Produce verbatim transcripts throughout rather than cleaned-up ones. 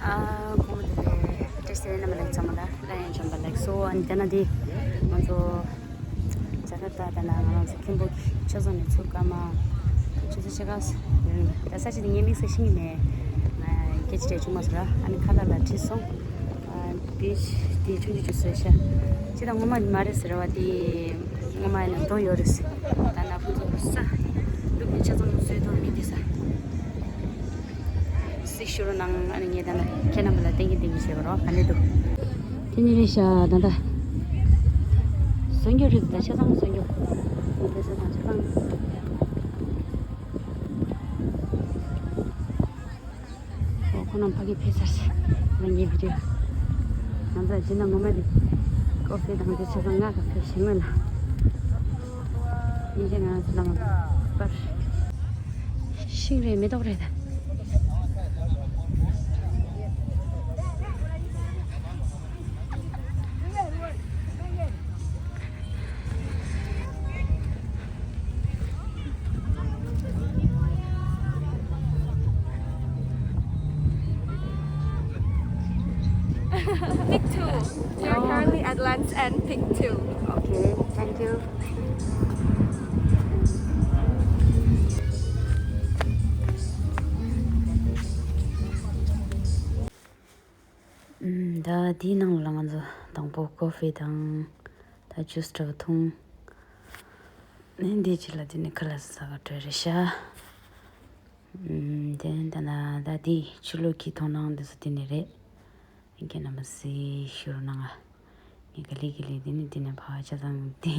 ཨ། གོང་མ་དེ་བཀྲ་ཤིས་བདེ་ལེགས། རྣམ་པ་ལགས་ཚང་མ་ལ་སླར་ཡང་འཇམ་པ་ལགས་སོ། ཨ་ནི་དེ་ན་དེ་ང་ཚོ་ཇ་ཀར་ཏ་དང་ན་ང་རང་ཚོ་ཁེམ་པོ་གི་ཆ་ཚང་ནས་ཚུར་སྐར་མ་ཆུ་ཚོད་ཕྱེད་ཀ་ཡོད་རེད། ད་ས་ཆ་དེ་ངས་དམིགས་བསལ་ཤེས་ཀྱི་མེད། ང་སྐད་ཆ་དྲིས་བྱུང་མ་སོང་ར། ཨ་ནི་ཁ་ལག་ལ་ཁྲིད་སོང་། ཨ། དེ་དེ་ཆུང་ཆུང་ཅིག་བཟོས་ཤག་ཅི་དང་ངོ་མ་མ་རེད་ཟེར་བ་དེ་ངོ་མ་ཡིན་ན་མདོ་ཡོད་རེད་ཟེར། ད་ན་ཁོང་ཚོ་ས་ལུག་གི་ཆ་ཚང་བཟོས་ཐུབ་མི་དེ་ས། སྲི་ཞུ་རོགས་གནང་། ཨ་ནི་ངས་ད་ནི་ཁྱེད་རྣམ་པ་ལ་བསྟན་གྱི་བསྟན་གྱི་བྱེད་པ་རོགས་ག་ནས་འདུག་དེ་ནི་རེད་ཤག་ད་ལྟ་སོན་རྒྱུ་རེད། ད་ཆ་ཚང་སོན་རྒྱུ། ད་ཆ་ཚང་ཆ་ཚང་། ཨོ་ཁོ་རྣམས་ཕ་གི་ཕེབས་ཚར་ཤག་ང་ངའི་བི་ཌིའོ། ང་ཚོ་སྦྱིན་བདག་ངོ་མ་རེད། ཀོ་ཧྥི་དང་དེ་ཆ་ཚང་ང་ག་ཕེབས་ཤིང་ངོས་ལ། ཡིན་གྱི་ང་ཚོ་ལམ་པར། ཤིང་རེད་མེ་ཏོག་རེད་ད། Pick two. We are currently at Land's End, pick two. Okay, thank you. ཨུམ། ད་དེའི་ནང་ལ་ང་ཚོ་དང་པོ་ཀོ་ཧྥི་དང་ད་ཇུས་འདྲ་བོ་འཐུང་། ནས་འདིའི་རྗེས་ལ་དེ་ནས་ཁ་ལག་ཟ་ག་འགྲོ་རེད་ཤག་ཨུམ། དེ་ནས་ད་ན་ད་དེ་ཕྱི་ལོགས་ཀྱི་མཐོང་སྣང་འདི་ཚོ་དེ་ནས་རེད། ཁྱེད་རྣམ་པ་གཟིགས་ཞུ་རོགས་གནང་ང་། ངས་ག་ལེ་ག་ལེ་དེ་ནས་དེ་ནས་ཕར་ཆ་ཚང་དེ།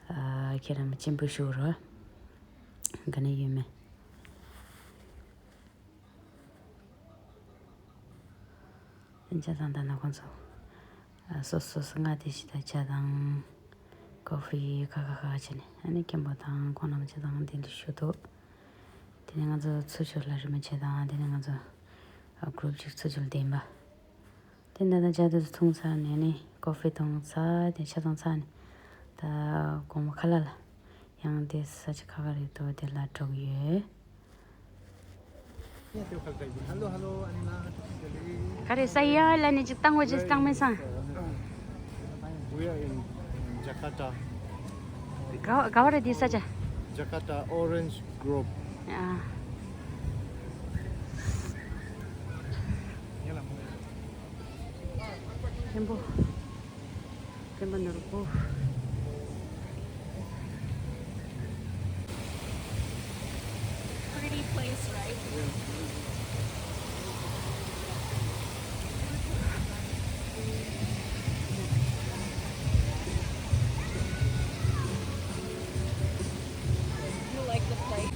ཨ། ཁྱེད་རྣམ་པ་སྤྱན་འབུལ་ཞུ་རོགས། ག་ནས་ཡོད་མེད། ཆ་ཚང་ད་ན་ཁོང་ཚོ། ཨ། སོ་སོ་སོ་ང་དེ་ཞིག་ད་ཇ་དང་ཀོ་ཧྥི་ཁ་ཁ་ཁ་བྱས་ནས། ཨ་ནི་ཁེམ་པོ་དང་ཁོང་རྣམས་ཆ་ཚང་དེ་འདྲ་ཞུ་འདུག་དེ་ནས་ང་ཚོ་ཚུར་ཕྱོགས་ལ་རིན་པོ་ཆེ་དང་། དེ་ནས་ང་ཚོ་ཨ་གུ་རུབ་ཅིག་ཚུར་ཕྱོགས་ལ་བསྡད་པ། དེ་ནས་ད་ཇ་དེ་ཚོ་འཐུང་ཚར་ནས་ནི་ཀོ་ཧྥི་འཐུང་ཚར། དེ་ཆ་ཚང་ཚར་ནས་ད་དགོང་མོ་ཁ་ལག་ལ། ཡང་དེ་ས་ཆ་ཁ་ཁ་རེད་འདུག་དེ་ལ་འགྲོ་གི་ཡོད། Hello, hello, Anila. ག་རེ་ཟ་ཡ་ལ་ནི་ཅིག་བཏང་བ་ཅིག་བཏང་མེད་སང་། We are in Jakarta. ག་ག་བ་རེད་འདི་ས་ཆ། Jakarta Orange Grove. ཨ། ཁེམ་པོ། ཁེམ་པོ་ནོར་བུ། Pretty place, right? You like the place?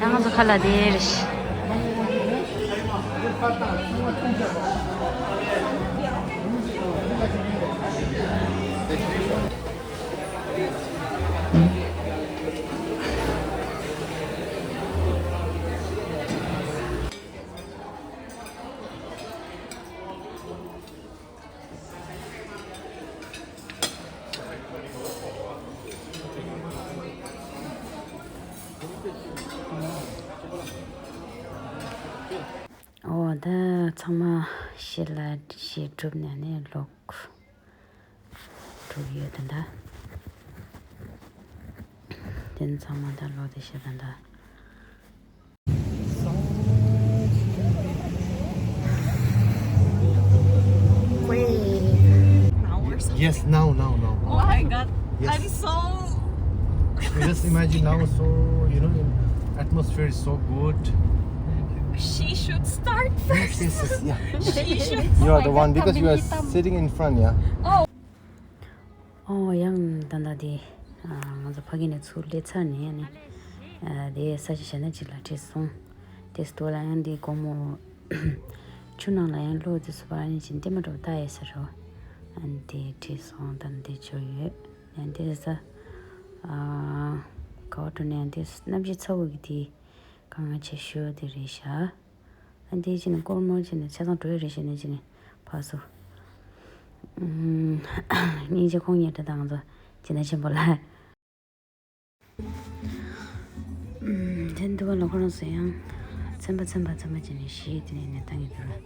ང་ཚོ་ཁ་ལག་དེ་རེད། ཨོ། ད་ཚང་མ་ཞལ་ལག་ཞིག་གྲུབ་ནས་ནི་ལོག་འགྲོ་གི་ཡོད་ད་ད། དེ་ཚང་མ་ད་ལོག་དེ་ཞིག་ད་ད། Wait. Now or something? Yes, now, now, now. Oh my God. Yes. I'm so. You just imagine now, so, you know, the atmosphere is so good. She should start first. Yes, yes, yes, yeah. She should. You are the one because you are sitting in front, yeah. Oh. ཨོ། ཡང་ད་ལྟ་དེ། ཨ། ང་ཚོ་ཕ་གི་ནས་ཚུར་སླེབས་ཚར་ནས་ནི། ཨ། དེ་ས་ཆ་གཞན་ཅིག་ལ་ཁྲིད་སོང་། དེ་སྟོད་ལ་ཡང་འདི་དགོང་མོ་ཆུ་ནང་ལ་ཡང་ལྷོ་དེ་སུ་བ་ནི་ཅིན་ལྟད་མོ་འདྲ་པོ་ལྟ་ཡས་ཟེར་རོ། ཨ་ནི་དེ་ཁྲིད་སོང་དང་དེ་བྱོས་ཡོད། ཡང་དེ་ས་ཨ་ག་བ་འགྲོ་ནས་ཡང་དེ་གནམ་གཤིས་ཚ་བོ་གི་དེ་གང་ང་ཆེ་ཤོས་དེ་རེད་ཤག་ཨ་འདི་ཅི་ནས་སྒོར་མོ་ཅི་ནས་ཆ་ཚང་འགྲོ་ཡི་རེད་ཤག་ནས་ཅི་ནས་ཕར་ཚུར། ཨུམ། སྙིང་རྗེ་ཁོང་གཉིས་འདྲ་དང་ང་ཚོ་ཅི་ན་ཆེན་པོ་ལ། ཨུམ། དེ་འདུག་པ་ལ་ཁོ་རང་ཚོ་ཡང་ཚན་པ་ཚན་པ་ཚན་པ་ཅི་ནས་ཞིག་དེ་ནས་ནས་བཏང་གི་འདུག་ར།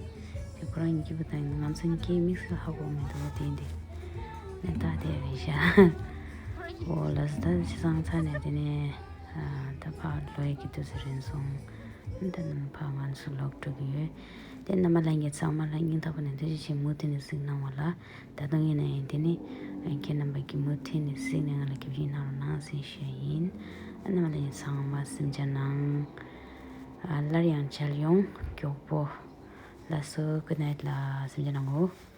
དེ་ཁོ་རང་གཉིས་སྐྱིད་པོ་བཏང་ཡིན། ང་ཚོ་གཉིས་ཀའི་དམིགས་བསལ་ཧ་གོ་མི་འདུག་དེ་འདི་ནས་ད་དེ་རེད་ཤག་འོ་ལ་ས་ད་ཆ་ཚང་ཚར་ནས་དེ་ནས་ཨ་ད་ཕར་ལོག་ཡས་ཀྱི་དུས་ཚོད་རན་སོང་། ད་ནང་ཕར་ང་ཚོ་ལོག་འགྲོ་གི་ཡོད། དེ་རྣམ་པ་ལྷན་རྒྱས་ཚང་མ་ལ་སྙིང་ཐག་པ་ནས་ཐུགས་རྗེ་ཆེ། མུ་མཐུད་ནས་གཟིགས་གནང་བ་ལ། ད་དུང་ཡིན་ན་ཡང་དེ་ནི་ཁྱེད་རྣམ་པ་གིས་མུ་མཐུད་ནས་གཟིགས་ནས་ང་ལ་རྒྱབ་སྐྱོར་གནང་རོགས་གནང་ཟེར་ཞུ་ཡ་ཡིན། རྣམ་པ་ལྷན་རྒྱས་ཚང་མ་སེམས་ཅན་ནང་ཨ་སླར་ཡང་མཇལ་ཡོང་མགྱོགས་པོ། ལགས་སོ། Good night ལ་སེམས་ཅན་ནང་ངོ་།